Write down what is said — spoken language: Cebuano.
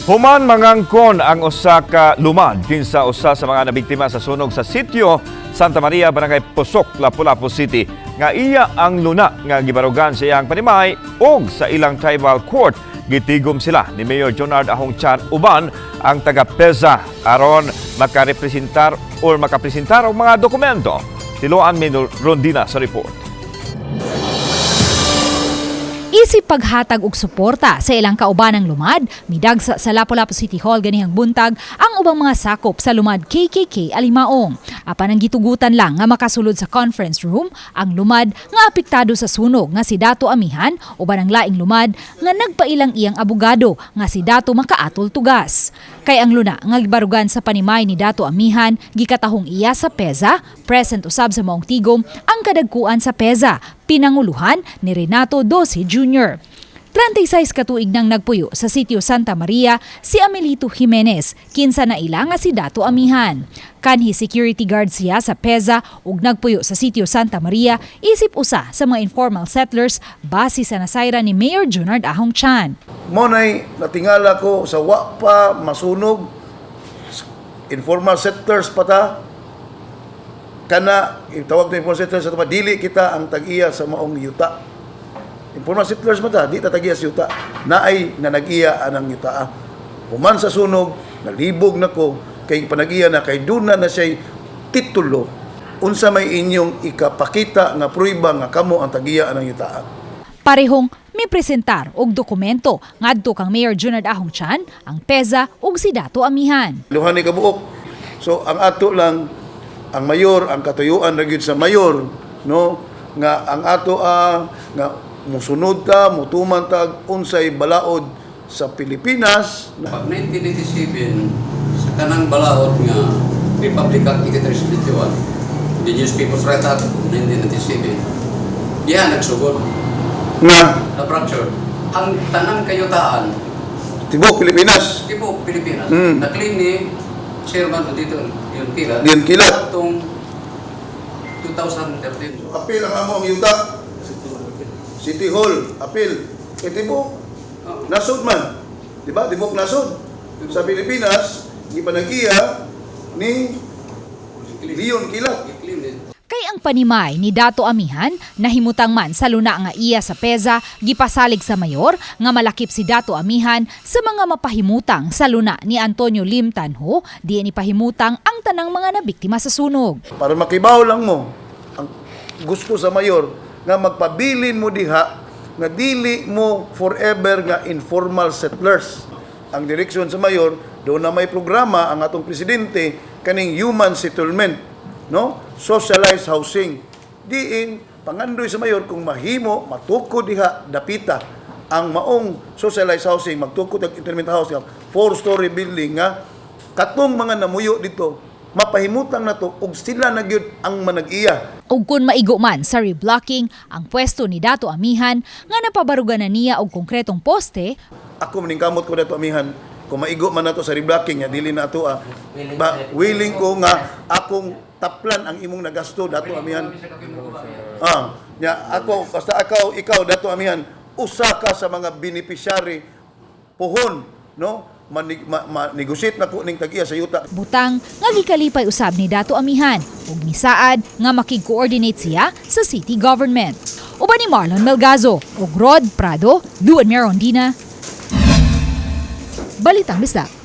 Human mangangkon ang usa ka lumad kinsa usa sa mga nabiktima sa sunog sa sitio Santa Maria, Barangay Pusok, Lapu-Lapu City, nga iya ang luna nga gibarugan sa iyang panimay ug sa ilang tribal court, gitigom sila ni Mayor Junard Ahong Chan uban ang taga PEZA aron makarepresentar or makapresentar og mga dokumento. Tiluan mi Rondina sa report. Isip paghatag og suporta sa ilang kaubanang lumad, midagsa sa Lapu-Lapu City Hall ganihang buntag ang ubang mga sakop sa lumad KKK Alimaong. Apan ang gitugutan lang nga makasulod sa conference room ang lumad nga apektado sa sunog nga si Dato Amihan uban ang laing lumad nga nagpailang iyang abogado nga si Dato Makaatol Tugas. Kay ang luna nga gibarugan sa panimay ni Dato Amihan gikatahong iya sa PEZA, present usab sa maong tigom ang kadagkuan sa PEZA, pinanguluhan ni Renato Doce Jr. 36 katuig nang nagpuyo sa sitio Santa Maria si Amelito Jimenez, kinsa na ila nga si Dato Amihan. Kanhi security guard siya sa PEZA ug nagpuyo sa sitio Santa Maria isip usa sa mga informal settlers base sa nasayran ni Mayor Junard Ahong Chan. Mo nay natingala ko sa wa pa masunog, informal settlers pa ta kana. Itawag na informal settlers sa dili kita ang tag-iya sa maong yuta. Informal settlers man ta, di ta tag-iya sa yuta, naay nga nag-iya anang yuta. Human sa sunog, nalibog na ko kay panag-iya na kay duna na siya'y titulo. Unsa may inyong ikapakita nga prueba nga kamo ang tag-iya anang yuta? Parehong may presentar og dokumento ngadto kang Mayor Junard Ahong Chan, ang PEZA ug si Dato Amihan. Luhan ni kabuok. So ang ato lang, ang mayor, ang katuyuan ra gyud sa mayor, no, nga ang ato nga musunod ta, mutuman ta unsay balaod sa Pilipinas. Pag 1997, sa kanang balaod nga Republic Act 8371, Indigenous Peoples Right Act of 1997, diha nagsugod, nga na fracture. Ang tanang kayutaan, tibuok Pilipinas. Tibuok Pilipinas, na-claim ni Chairman dito, yung Kilat, Leon Kilat. Itong 2013. Apil ang amo ang yuta. City Hall, apil. Kay tibuok nasod man. Di ba? Tibuok nasod. Sa Pilipinas, gipanag-iya ni Leon Kilat. I-claim ni Kay ang panimay ni Dato Amihan nahimutang man sa luna nga iya sa PEZA, gipasalig sa mayor nga malakip si Dato Amihan sa mga mapahimutang sa luna ni Antonio Lim Tanho, diin ipahimutang ang tanang mga nabiktima sa sunog. Para makibaw lang mo ang gusto sa mayor nga magpabilin mo diha nga dili mo forever nga informal settlers. Ang direksyon sa mayor, doon na may programa ang atong presidente kaning human settlement, no? Socialized housing. Diin pangandoy sa mayor kung mahimo matukod diha dapita ang maong socialized housing, magtukod ang intermittent housing, four-story building nga katong mga namuyo dito mapahimutang nato og sila na gyud ang manag-iya. Ug kun maigo man sa reblocking ang pwesto ni Dato Amihan nga napabarugan na niya og konkretong poste, Ako maning kamot ko, Dato Amihan, kung maigo man nato sa reblocking nga dili na ato ba, willing ko nga akong taplan ang imong nagasto, Dato Amihan. Nya ako basta akaw ikaw, Dato Amihan, usa ka sa mga beneficiary pohon, no, manig, ma, negotiate na ko ning tag-iya sa yuta. Butang nga gikalipay usab ni Dato Amihan ug misaad nga makig-coordinate siya sa city government. Uban ni Marlon Melgazo ug Rod Prado, Luan Merondina. Balitang Bisdak.